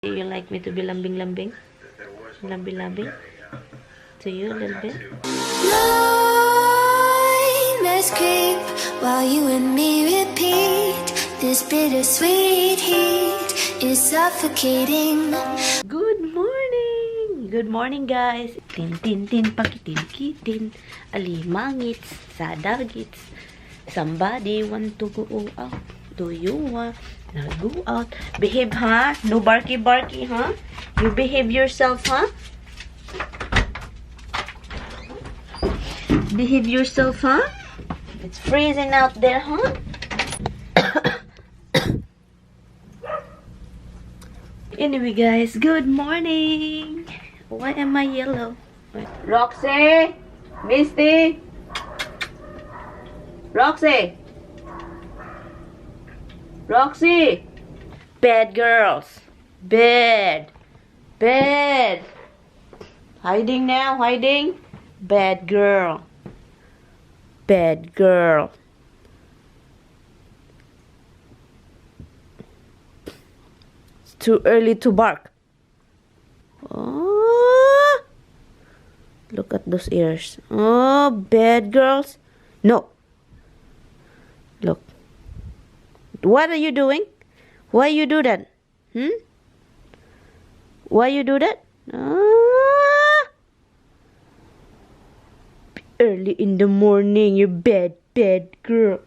You like me to be lambing-lambing? Lambing-lambing? To you a little bit? Nightmares creep while you and me repeat. This bittersweet heat is suffocating. Good morning! Good morning, guys! Tin, tin, tin, pakitin, kitin, alimangits, sa dagits. Somebody want to go out. Do you want to go out? Behave, huh? No barky, barky, huh? You behave yourself, huh? Behave yourself, huh? It's freezing out there, huh? Anyway, guys, good morning. Why am I yellow? Roxy! Misty! Roxy! Roxy! Bed, girls. Bed. Bed. Hiding now, hiding. Bad girl. Bad girl. It's too early to bark. Oh, look at those ears. Oh, bad girls. No. Look. What are you doing? Why you do that? Hmm? Why you do that? Ah. Early in the morning, you bad, bad girl.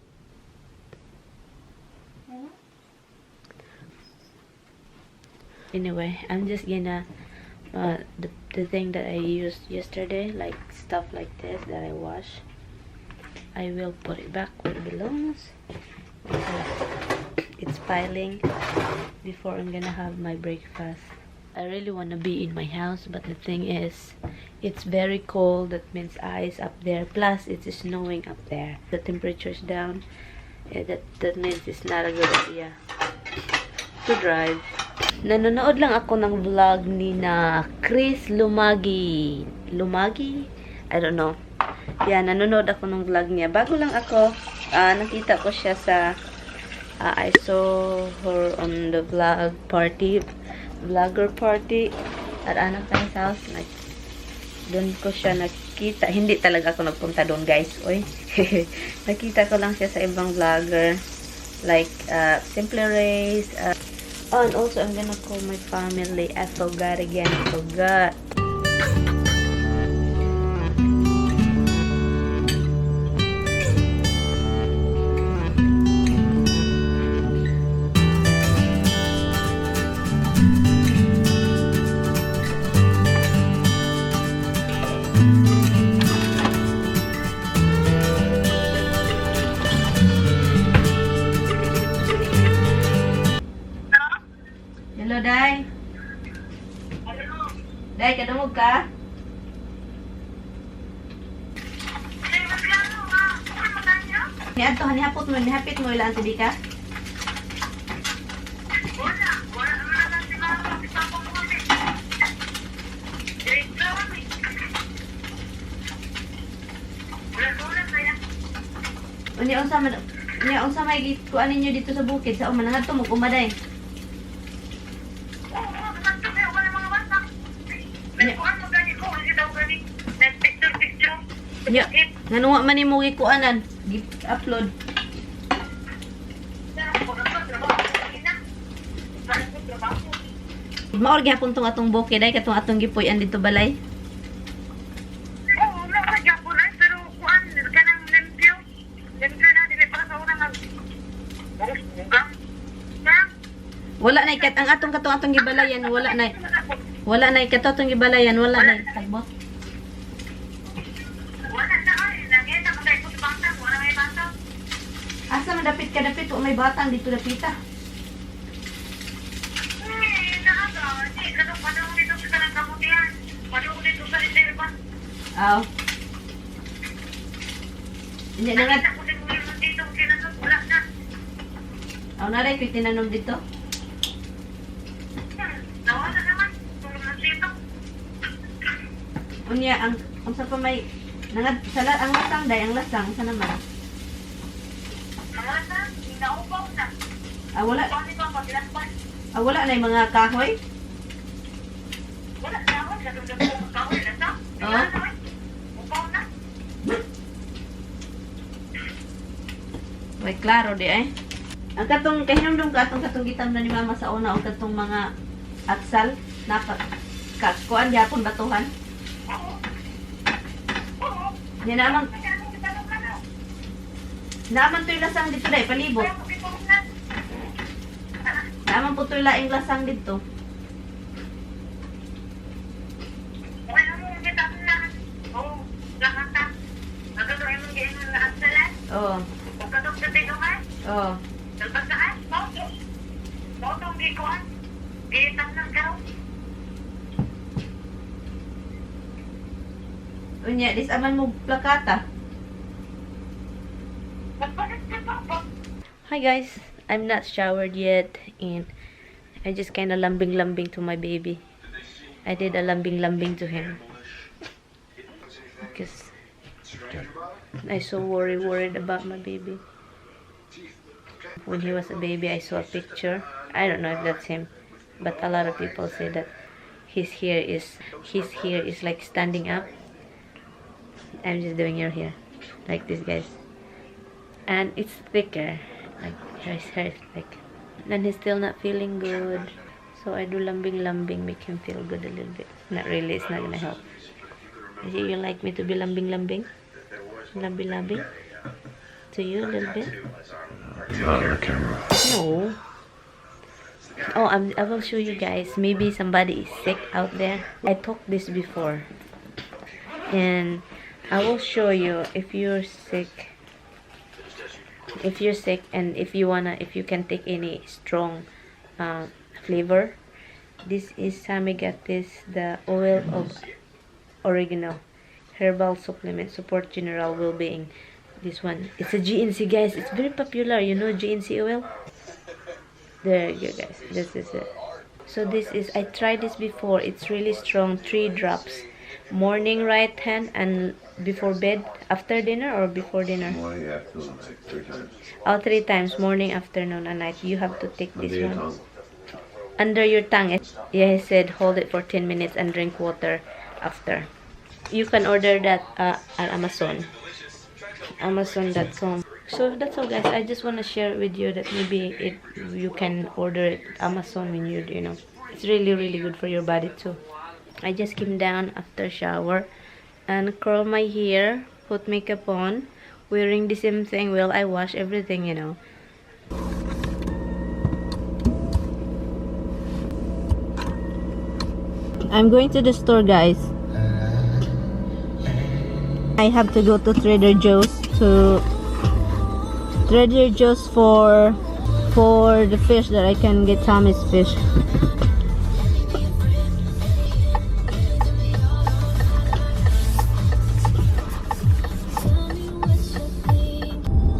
Anyway, I'm just gonna the thing that I used yesterday, like stuff like this that I wash, I will put it back where it belongs. It's piling before I'm gonna have my breakfast. I really wanna be in my house, but the thing is, it's very cold. That means ice up there. Plus, it's snowing up there. The temperature's down. Yeah, that means it's not a good idea to drive. Nanonood lang ako ng vlog ni na Chris Lumagi. Lumagi? I don't know. Yeah, nanonood ako ng vlog niya. Bago lang ako, nakita ko siya sa I saw her on the vlog party, vlogger party at Ana Kay's house. Like, doon ko siya nakita. Hindi talaga ako nagpunta doon, guys. Oy. Nakita ko lang siya sa ibang vlogger. Like, Simply Race. Oh, and also, I'm gonna call my family. I forgot again. I forgot. Hello, Day. Day, kadungog ka? Niadto, hanihapot mo, nihapit mo ilaan si Dika? Unya unsa man unya unsa may gikuan ninyo dito sa bukid sa uma nangadto mo kumaday. Nya, ngano wa man nimo gikuanan, gi-upload. Maor gyapon tong atong bukid ay katong atong gipuy-an dito balay. Oo, gyapon ay, pero kuan kanang limpyo. Limpyo na dili pa sa una nga. Mugang. Ha? Wala na kat ang atong katong atong gibalayan wala na. Wala na kato atong gibalayan wala na sagbot. Wala na ay, nangita man kay kus bantang, wala may bantang. Asa man dapit ka dapit wa may batang dito dapita. Eh, naaga, di kanang panahon dito sa kanang kamutihan. Panahon dito sa reserva. Aw. Hindi na nga. Nakita ko din mo yun dito, tinanong, wala na. Aw na ray ko'y tinanom dito. Nawala naman, tulong ng dito. Unya ang unsa pa may nangad sa ang lasang day ang lasang sa naman. Wala na, inaubaw na. Ah, wala. Paano ba paglaspan? Ah, wala na yung mga kahoy. Wala na ako. Sa itong dagko kahoy na sa. Oh? Upaw na. Way klaro di ay. Ang katong kahinumdum ka atong katong gitam na ni mama sa una og katong mga atsal napa ka kuan gyapon batuhan. Oo. Oo. Di naman Kaya ano kita nung ano? naaman to'y lasang dito dai palibot. Kaya pagkipong na. Naaman po to'y laing lasang dito. Wala mo kita na. Oo. Lahat ta. Nagatuin mong giin ang lahat sa lahat. Oo. Kung katong sa tinuhan. Oo. Dalbasaan. Mao to. Mao tong gikuan. Giitan ng karaw. Unya dis aman mo plakata. Nagpalit ka pa. Hi guys, I'm not showered yet and I just kind of lambing-lambing to my baby. I did a lambing-lambing to him because I so worried about my baby. When he was a baby, I saw a picture. I don't know if that's him, but a lot of people say that his hair is like standing up. I'm just doing your hair like this, guys, and it's thicker, like his hair is thick, and he's still not feeling good. So I do lambing lambing, make him feel good a little bit. Not really, it's not gonna help. Is it you like me to be lambing lambing, lambing lambing to you a little bit? Not on the camera. No. Oh, I will show you guys. Maybe somebody is sick out there. I talked this before, and I will show you if you're sick. If you're sick and if you wanna, if you can take any strong flavor. This is Sammy got this, the oil of oregano herbal supplement, support general well-being. This one, it's a GNC, guys. It's very popular, you know, GNC oil. There you go, guys. This is it. So this is, I tried this before. It's really strong. 3 drops, morning right hand and before bed, after dinner or before dinner. Morning, afternoon, night, 3 times. Oh, 3 times, morning, afternoon, and night. You have to take this Under your one. tongue. Under your tongue. Yeah, he said hold it for 10 minutes and drink water after. You can order that at Amazon. Amazon.com. So that's all, guys. I just want to share with you that maybe you can order it at Amazon when you know. It's really, really good for your body too. I just came down after shower and curl my hair, put makeup on, wearing the same thing. Well, I wash everything, you know. I'm going to the store, guys. I have to go to Trader Joe's for the fish that I can get Tommy's fish.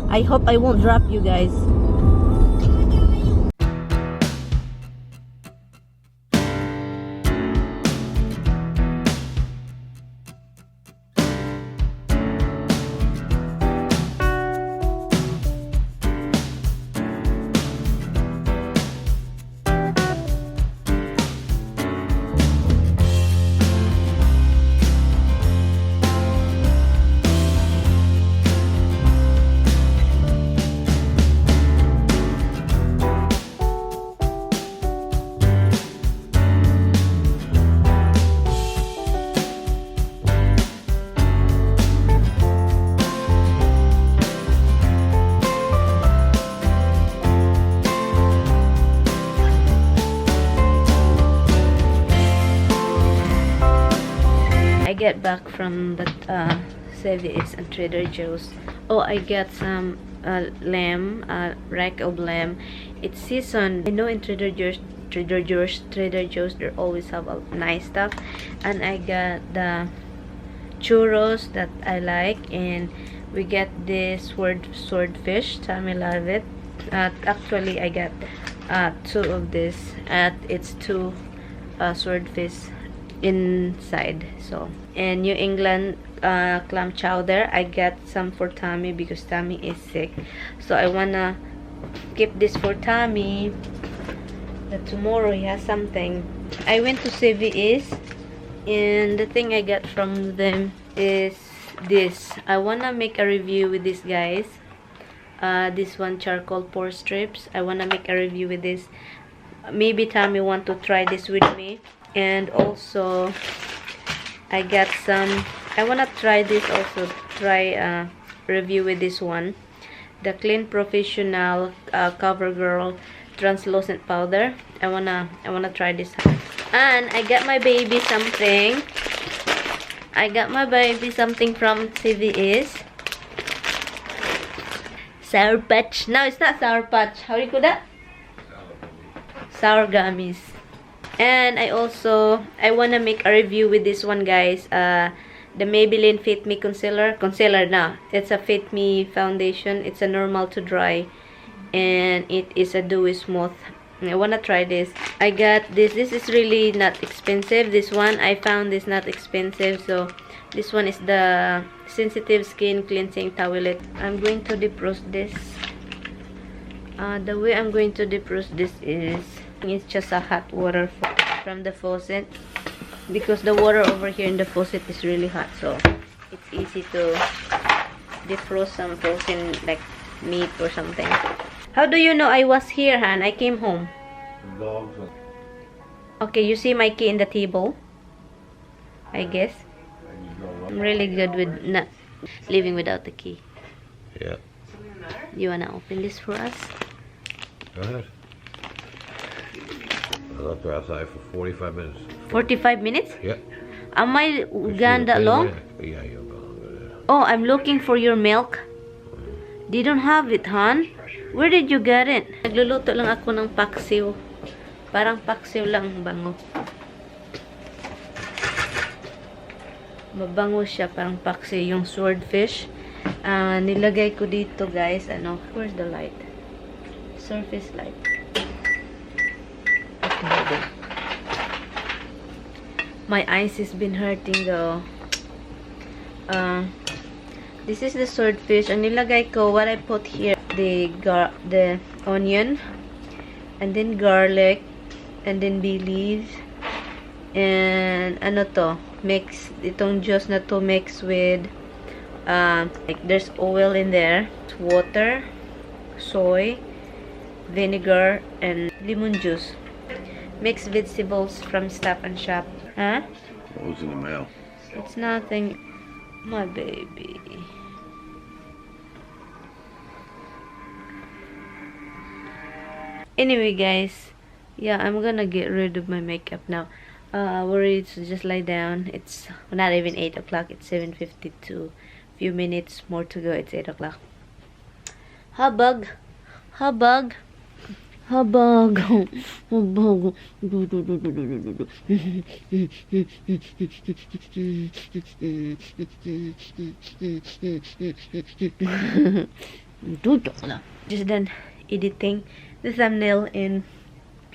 I hope I won't drop you guys. I get back from the CVS and Trader Joe's. Oh, I got some lamb, rack of lamb. It's seasoned. I know in Trader Joe's, they always have a nice stuff. And I got the churros that I like, and we get this swordfish. Tommy love it. Actually, I got 2 of this. It's 2 swordfish inside. So, and New England clam chowder, I got some for Tommy because Tommy is sick, so I want to keep this for Tommy that tomorrow he has something. I went to CVS. And the thing I got from them is this. I wanna make a review with this, guys. This one, charcoal pore strips. I wanna make a review with this. Maybe Tommy want to try this with me. And also, I got some. I wanna try this also. Try a review with this one. The Clean Professional CoverGirl translucent powder. I wanna try this. And I got my baby something. I got my baby something from CVS. Sour Patch. No, it's not Sour Patch. How do you call that? Sour gummies. And I also, I wanna make a review with this one, guys. The Maybelline Fit Me Concealer. Concealer, no. It's a Fit Me foundation. It's a normal to dry. And it is a dewy smooth. I wanna try this. I got this. This is really not expensive. This one, I found this not expensive. So, this one is the Sensitive Skin Cleansing Towelette. I'm going to defrost this. The way I'm going to defrost this is, it's just a hot water from the faucet. Because the water over here in the faucet is really hot. So, it's easy to defrost some frozen, like, meat or something. How do you know I was here, Han? I came home. Dogs. Okay, you see my key in the table? I guess. I'm really good with not living without the key. Yeah. You wanna open this for us? Go ahead. I left her outside for 45 minutes. 45 minutes? Yeah. Am I gone that long? Yeah, you're gone. Oh, I'm looking for your milk. They don't have it, Han. Where did you get it? Nagluluto lang ako ng paksiw. Parang paksiw lang, bango. Mabango siya, parang paksiw. Yung swordfish. Ah, nilagay ko dito, guys. Ano? Where's the light? Surface light. Okay, hold on. My eyes has been hurting though. This is the swordfish. Ang nilagay ko, what I put here, the onion, and then garlic, and then bay leaves, and ano to, mix, itong juice na to mix with, like there's oil in there, water, soy, vinegar, and lemon juice. Mixed vegetables from Stop and Shop. Huh? What was in the mail? It's nothing. My baby. Anyway, guys. Yeah, I'm gonna get rid of my makeup now. We're ready to just lie down. It's not even 8 o'clock. It's 7:52. Few minutes more to go. It's 8 o'clock. Habag. Habag. Habag. Habag. Do, do, do, do, do, do, do, do. Just done editing the thumbnail and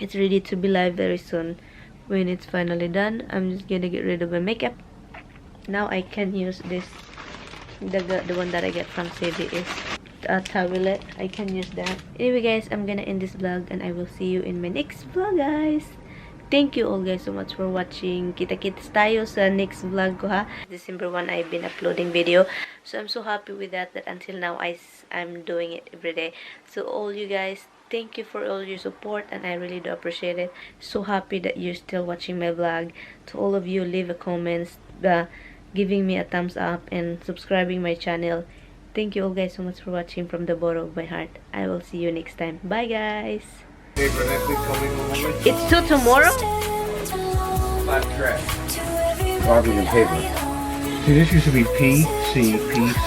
it's ready to be live very soon. When it's finally done, I'm just gonna get rid of my makeup. Now I can use this, the one that I get from CVS, a towelette. I can use that. Anyway, guys, I'm gonna end this vlog and I will see you in my next vlog, guys. Thank you all guys so much for watching. Kita-kits tayo sa next vlog ko, ha. December 1, I've been uploading video. So, I'm so happy with that, that until now, I'm doing it every day. So, all you guys, thank you for all your support and I really do appreciate it. So happy that you're still watching my vlog. To all of you, leave a comments, giving me a thumbs up and subscribing my channel. Thank you all guys so much for watching from the bottom of my heart. I will see you next time. Bye, guys! It's till tomorrow? Garbage and paper. See, this used to be P, C, P, C.